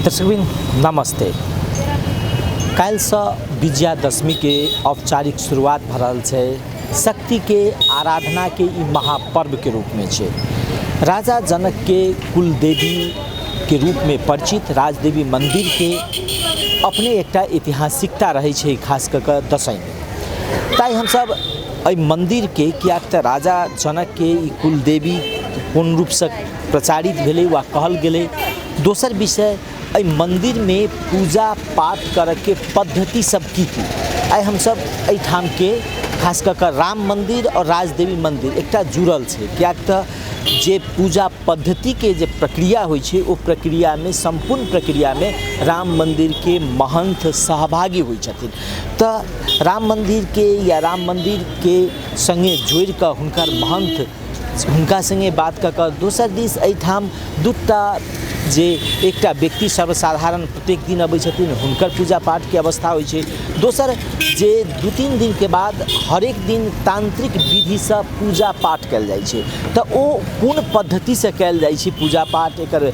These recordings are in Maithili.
दर्शकवृन्द नमस्ते। काल्हिसँ विजयादशमीके औपचारिक शुरुआत भऽ रहल छै। शक्तिके आराधनाके ई महापर्वके रूपमे छै। राजा जनकके कुलदेवीके रूपमे परिचित राजदेवी मन्दिरके अपने एकटा ऐतिहासिकता रहै छै, खास कऽ कऽ दशैंमे। ताहि हमसब एहि मन्दिरके, किएक तऽ राजा जनकके ई कुलदेवी कोन रूपसँ प्रचारित भेलै वा कहल गेलै। दोसर विषय, एहि मन्दिरमे पूजा पाठ करऽके पद्धति सब की की, आइ हमसब एहिठामके खास कऽ कऽ राम मन्दिर आओर राजदेवी मन्दिर एकटा जुड़ल छै, किएक तऽ जे पूजा पद्धतिके जे प्रक्रिया होइ छै ओ प्रक्रियामे, सम्पूर्ण प्रक्रियामे राम मन्दिरके महन्थ सहभागी होइ छथिन। तऽ राम मन्दिरके या राम मन्दिरके सङ्गे जोड़िकऽ हुनकर महन्थ, हुनका सङ्गे बात कऽ कऽ, दोसर दिस एहिठाम दूटा जे एकटा व्यक्ति सर्वसाधारण प्रत्येक दिन अबै छथिन, हुनकर पूजा पाठके अवस्था होइ छै। दोसर जे 2-3 दिनके बाद हरेक दिन तांत्रिक विधिसँ पूजा पाठ कयल जाइ छै, तऽ ओ कोन पद्धतिसँ कयल जाइ छै पूजा पाठ, एकर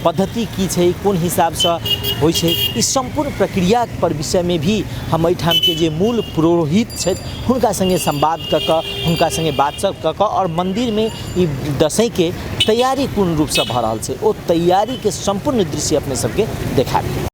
पद्धति की छै, कोन हिसाबसँ होइ छै, ई सम्पूर्ण प्रक्रिया पर विषयमे भी हम एहिठामके जे मूल पुरोहित छथि हुनका सङ्गे संवाद कऽ कऽ, हुनका सङ्गे बातचीत कऽ कऽ आओर मन्दिरमे ई दशैंके तैयारी कोन रूपसँ भऽ रहल छै ओ तैयारीके सम्पूर्ण दृश्य अपने सबके देखायब।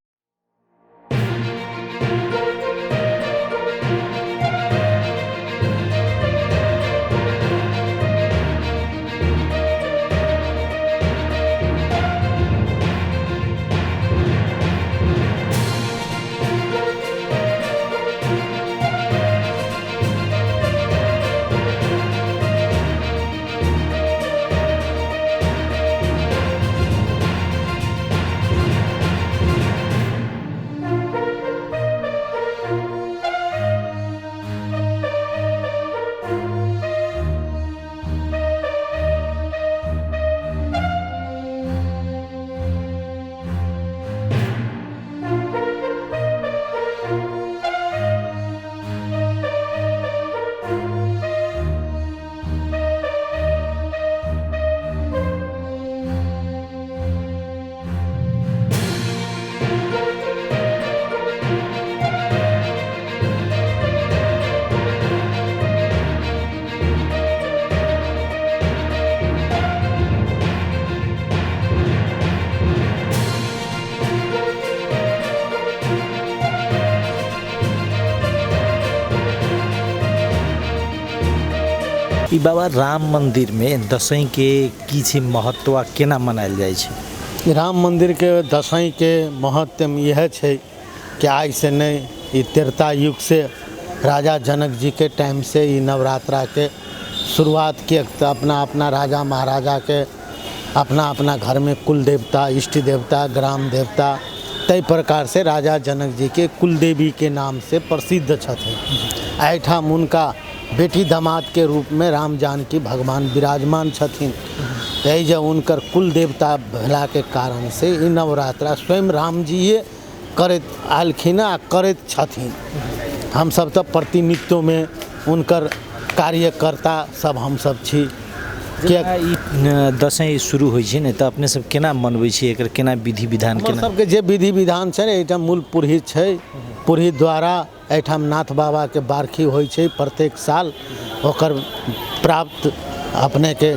ई बाबा राम मंदिर में दशैं के की छै महत्व आ केना मनायल जाइ छै? राम मंदिर के दशैं के महत्व इएह छै कि आइ से नहि, ई त्रेता युग से राजा जनक जी के टाइम से ई नवरात्रा के शुरुआत किएक तऽ अपना अपना राजा महाराजा के अपना अपना घरमे कुल देवता, इष्ट देवता, ग्राम देवता, ताहि प्रकारसँ राजा जनक जीके कुलदेवीके नामसँ प्रसिद्ध छथिन। एहिठाम हुनका बेटी दामादके रूपमे राम जानकी भगवान विराजमान छथिन। ताहि जे हुनकर कुल देवता भेलाके कारणसँ ई नवरात्रा स्वयं रामजीए करैत आएलखिन आ करैत छथिन। हमसब तऽ प्रतिनिधित्वमे हुनकर कार्यकर्ता सब हमसब छी। किएक ई दशैं शुरू होइ छै ने तऽ अपने सब केना मनबै छियै, एकर केना विधि विधान? हमर केना सबके जे विधि विधान छै ने, एहिठाम मूल पुरोहित छै, पुरोहित द्वारा एहिठाम नाथ बाबाके बारखी होइ छै प्रत्येक साल। ओकर प्राप्त अपनेके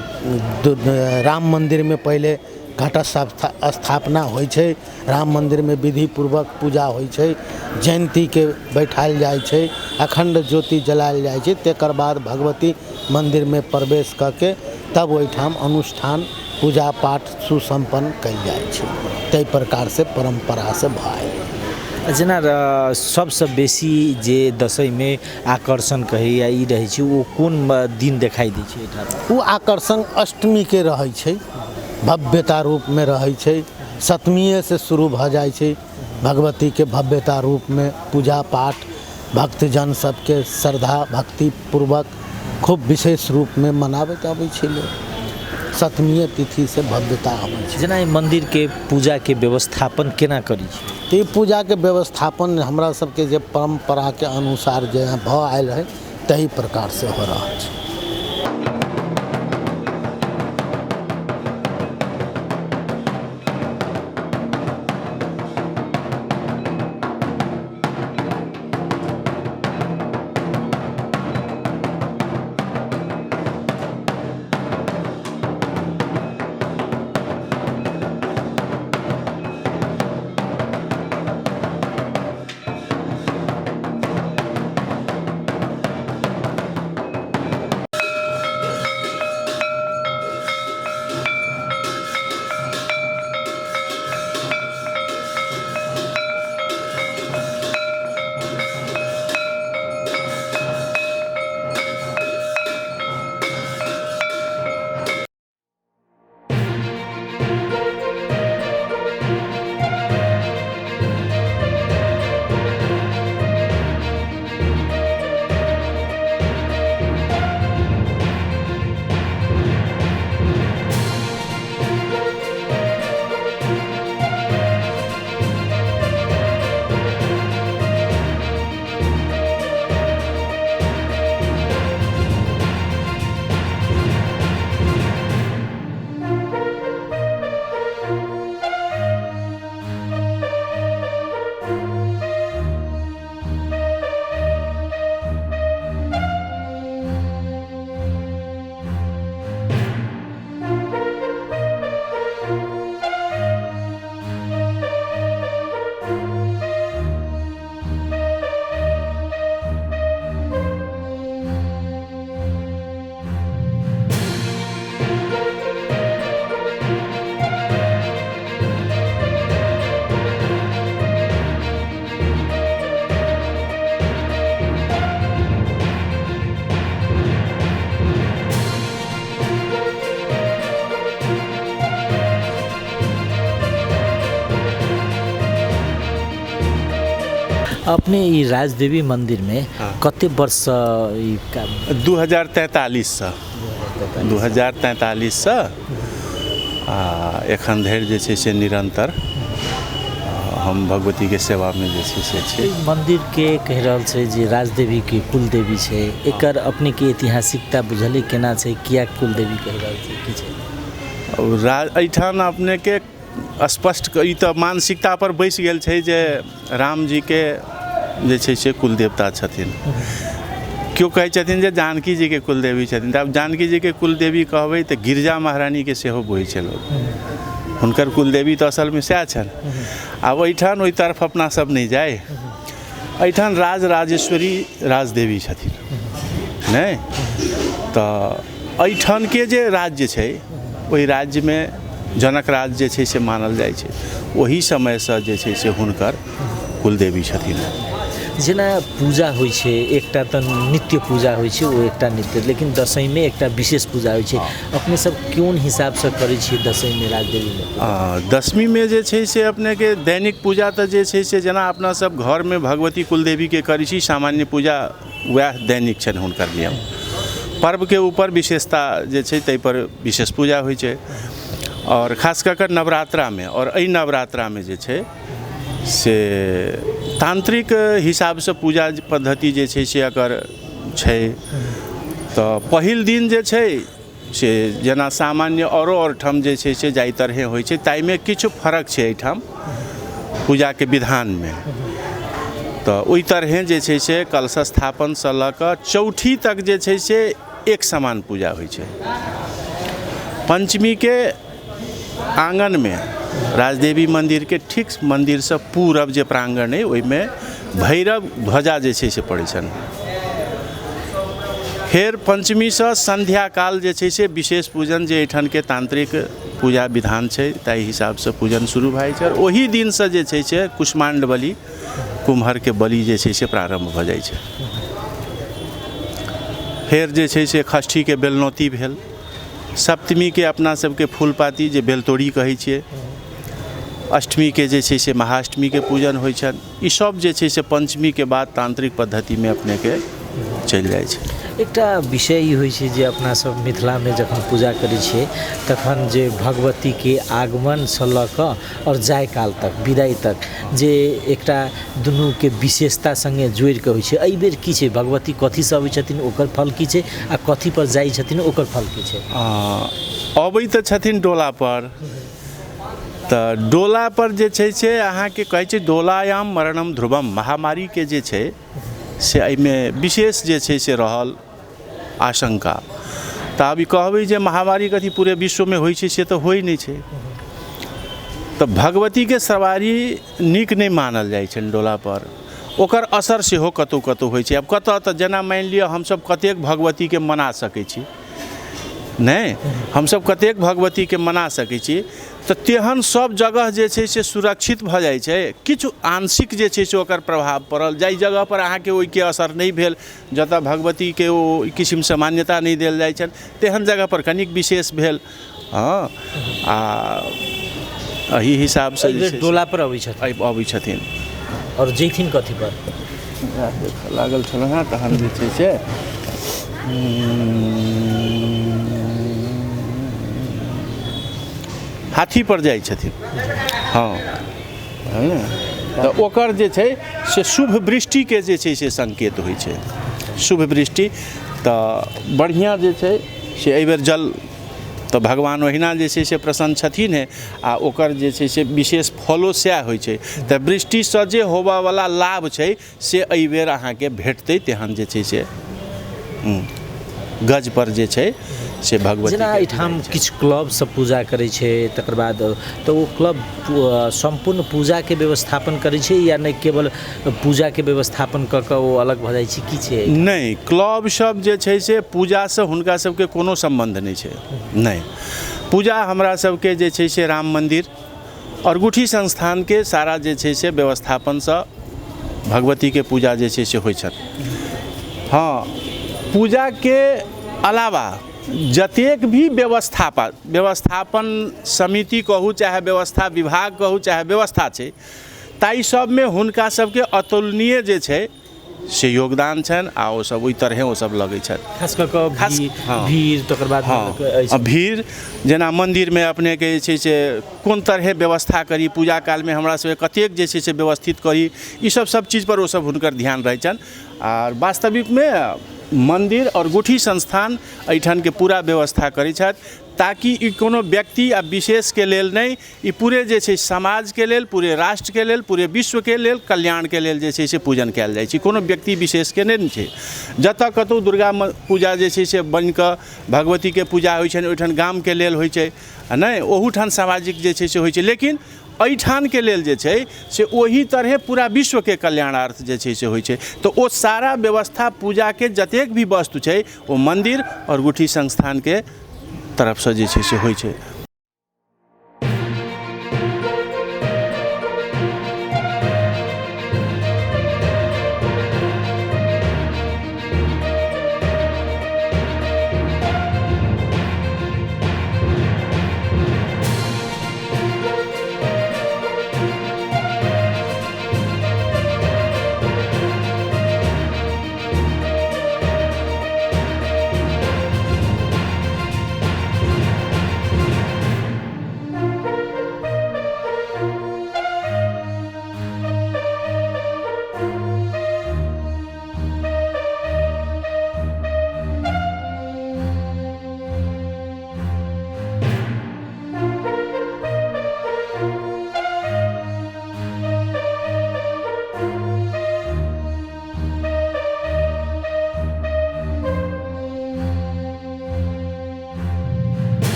राम मन्दिरमे पहिले घट स्थापना होइ छै, राम मन्दिरमे विधिपूर्वक पूजा होइ छै, जयन्तीके बैठायल जाइ छै, अखण्ड ज्योति जलायल जाइ छै, तकर बाद भगवती मन्दिरमे प्रवेश कऽ के तब ओहिठाम अनुष्ठान पूजा पाठ सुसम्पन्न कयल जाइ छै। ताहि प्रकारसँ परम्परासँ भऽ आयल। जेना सबसँ बेसी जे दशैंमे आकर्षण कहै या ई रहै छै, ओ कोन दिन देखाइ दै छै एहिठाम? ओ आकर्षण अष्टमीके रहै छै, भव्यता रूपमे रहै छै। सप्तमीएसँ शुरू भऽ जाइ छै भगवतीके भव्यता रूपमे पूजा पाठ, भक्तजन सबके श्रद्धा भक्तिपूर्वक खूब विशेष रूपमे मनाबैत अबै छै लोक। सप्तमीए तिथिसँ भव्यता अबै छै। जेना ई मन्दिरके पूजाके व्यवस्थापन केना करै छी? ई पूजाके व्यवस्थापन हमरा सबके जे परम्पराके अनुसार जे भऽ आयल है ताहि प्रकारसँ हो रहल छै। अपने ई राजदेवी मन्दिरमे कते वर्षसँ ई काम? 2043सँ, 2043सँ आ एखन धरि जे छै से निरन्तर हम भगवतीके सेवामे जे छै से छी। एहि मन्दिरके कहि रहल छै जे राजदेवीके कुलदेवी छै, एकर अपनेके ऐतिहासिकता बुझल केना छै? किया कुलदेवी कहि रहल छै, की छै? एहिठाम अपनेके स्पष्ट ई तऽ मानसिकता पर बैसि गेल छै जे रामजीके जे छै से कुलदेवता छथिन। केओ कहै छथिन जे जानकी जीके कुलदेवी छथिन, तऽ आब जानकी जीके कुलदेवी कहबै तऽ गिरिजा महारानीके सेहो बुझै छै लोक, हुनकर कुलदेवी तऽ असलमे सएह छनि। आब एहिठाम ओहि तरफ अपना सब नहि जाइ, एहिठाम राज राजेश्वरी राजदेवी छथिन नहि तऽ एहिठामके जे राज्य छै ओहि राज्यमे जनक राज जे छै से मानल जाइ छै, ओहि समयसँ जे छै से हुनकर कुलदेवी छथिन। जेना पूजा होइ छै, एकटा तऽ नित्य पूजा होइ छै, ओ एकटा नित्य, लेकिन दशईमे एकटा विशेष पूजा होइ छै। अपने सब कोन हिसाबसँ करै छियै दशईमे राजदेवीमे? दशमीमे जे छै से अपनेके दैनिक पूजा तऽ जे छै से जेना अपना सब घरमे भगवती कुलदेवीके करै छी सामान्य पूजा, वएह दैनिक छनि हुनकर नियम। पर्वके ऊपर विशेषता जे छै ताहिपर विशेष पूजा होइ छै, आओर खास कऽ कऽ नवरात्रामे। आओर एहि नवरात्रामे जे छै से तांत्रिक हिसाबसँ पूजा पद्धति जे छै से अगर छै तऽ पहिल दिन जे छै से जेना सामान्य औरो आओर ठाम जे छै से जाहि तरहे होइ छै ताहिमे किछु फरक छै एहिठाम पूजाके विधानमे। तऽ ओहि तरहे जे छै से कलश स्थापनसँ लऽ कऽ चौठी तक जे छै से एक समान पूजा होइ छै। पंचमीके आँगनमे राजदेवी मन्दिरके ठीक मन्दिरसँ पूरब जे प्राङ्गण अइ ओहिमे भैरव ध्वजा जे छै से पड़ै छनि। फेर पंचमीसँ संध्या काल जे छै से विशेष पूजन जे एहिठामके तांत्रिक पूजा विधान छै ताहि हिसाबसँ पूजन शुरू भए जाइ छै। आओर ओहि दिनसँ जे छै से कुष्माण्ड बलि, कुम्हरके बलि जे छै से प्रारम्भ भऽ जाइ छै। फेर जे छै से षष्ठीके बेलनौती भेल, सप्तमीके अपना सबके फूलपाती जे बेलतोड़ी कहै छियै, अष्टमीके जे छै से महाअष्टमीके पूजन होइ छनि। ई सब जे छै से पंचमीके बाद तांत्रिक पद्धतिमे अपनेके चलि जाइ छै। एकटा विषय ई होइ छै जे अपना सब मिथिलामे जखन पूजा करै छियै तखन जे भगवतीके आगमनसँ लऽ कऽ आओर जाय काल तक, विदाई तक जे एकटा दुनूके विशेषता सङ्गे जोड़िकऽ होइ छै। एहिबेर की छै, भगवती कथीसँ अबै छथिन ओकर फल की छै, आ कथी पर जाइ छथिन ओकर फल की छै? अबै तऽ छथिन डोला पर, तऽ डोला पर जे छै से अहाँके कहै छै डोलायाम मरणम ध्रुवम, महामारीके जे छै से एहिमे विशेष जे छै से रहल आशंका। तऽ आब ई कहबै जे महामारी कथी पूरे विश्वमे होइ छै से तऽ होइ नहि छै। तऽ भगवतीके सवारी नीक नहि मानल जाइ छनि डोला पर, ओकर असर सेहो कतहु कतहु होइ छै। आब कतऽ तऽ जेना मानि लिअ हमसब कतेक भगवतीके मना सकै छी, नहि हमसब कतेक भगवतीके मना सकै छी, तऽ तेहन सब जगह जे छै से सुरक्षित भऽ जाइ छै। किछु आंशिक जे छै से ओकर प्रभाव पड़ल, जाहि जगहपर अहाँके ओहिके असर नहि भेल, जतऽ भगवतीके ओ किसिमसँ मान्यता नहि देल जाइ छनि तेहन जगहपर कनिक विशेष भेल। हँ, आ एहि हिसाबसँ जे छै डोला पर अबै छथिन, अबै छथिन। आओर जैथिन कथी पर? लागल छल हँ, तहन जे छै से हाथी पर जाइ छथिन। हँ, तऽ ओकर जे छै से शुभ वृष्टिके जे छै से संकेत होइ छै। शुभ वृष्टि तऽ बढ़िआँ जे छै से एहिबेर जल तऽ भगवान ओहिना जे छै से प्रसन्न छथिन हे, आ ओकर जे छै से विशेष फलो सएह होइ छै। तऽ वृष्टिसँ जे होबयवला लाभ छै से एहिबेर अहाँके भेटतै, तेहन जे छै से गज पर जे छै से भगवती। जेना एहिठाम किछु क्लब सब पूजा करै छै, तकर बाद तऽ ओ क्लब सम्पूर्ण पूजाके व्यवस्थापन करै छै या नहि केवल पूजाके व्यवस्थापन कऽ कऽ ओ अलग भऽ जाइ छै, की छै? नहि, क्लब सब जे छै से पूजासँ हुनका सबके कोनो सम्बन्ध नहि छै। नहि, पूजा हमरा सबके जे छै से राम मन्दिर आओर गुठी संस्थानके सारा जे छै से व्यवस्थापनसँ भगवतीके पूजा जे छै से होइ छनि। हँ, पूजाके अलावा जतेक भी व्यवस्थापन समिति कहू, चाहे व्यवस्था विभाग कहू, चाहे व्यवस्था छै, ताहि सबमे हुनका सबके अतुलनीय जे छै से योगदान छनि आ ओसब ओहि तरहे ओसब लगै छथि। खास कऽ कऽ खास हँ। भीड़, तकर बाद हँ, भीड़ जेना मन्दिरमे अपनेके जे छै से कोन तरहे व्यवस्था करी, पूजा कालमे हमरा सबके कतेक जे छै से व्यवस्थित करी, ई सब सब चीजपर ओसब हुनकर ध्यान रहै छनि। आर वास्तविकमे मन्दिर आओर गुठी संस्थान एहिठामके पूरा व्यवस्था करै छथि ताकि ई कोनो व्यक्ति आ विशेषके लेल नहि, ई पूरे जे छै समाजके लेल, पूरे राष्ट्रके लेल, पूरे विश्वके लेल कल्याणके लेल जे छै से पूजन कयल जाइ छै। कोनो व्यक्ति विशेषके नहि ने छै। जतऽ कतहु दुर्गा पूजा जे छै से बनिकऽ भगवतीके पूजा होइ छनि, ओहिठाम गामके लेल होइ छै आ नहि ओहूठाम सामाजिक जे छै से होइ छै, लेकिन एहिठामके लेल जे छै से ओही तरहे पूरा विश्वके कल्याणार्थ जे छै से होइ छै। तऽ ओ सारा व्यवस्था पूजाके जतेक भी वस्तु छै ओ मन्दिर आओर गुठी संस्थानके तरफसँ जे छै से होइ छै।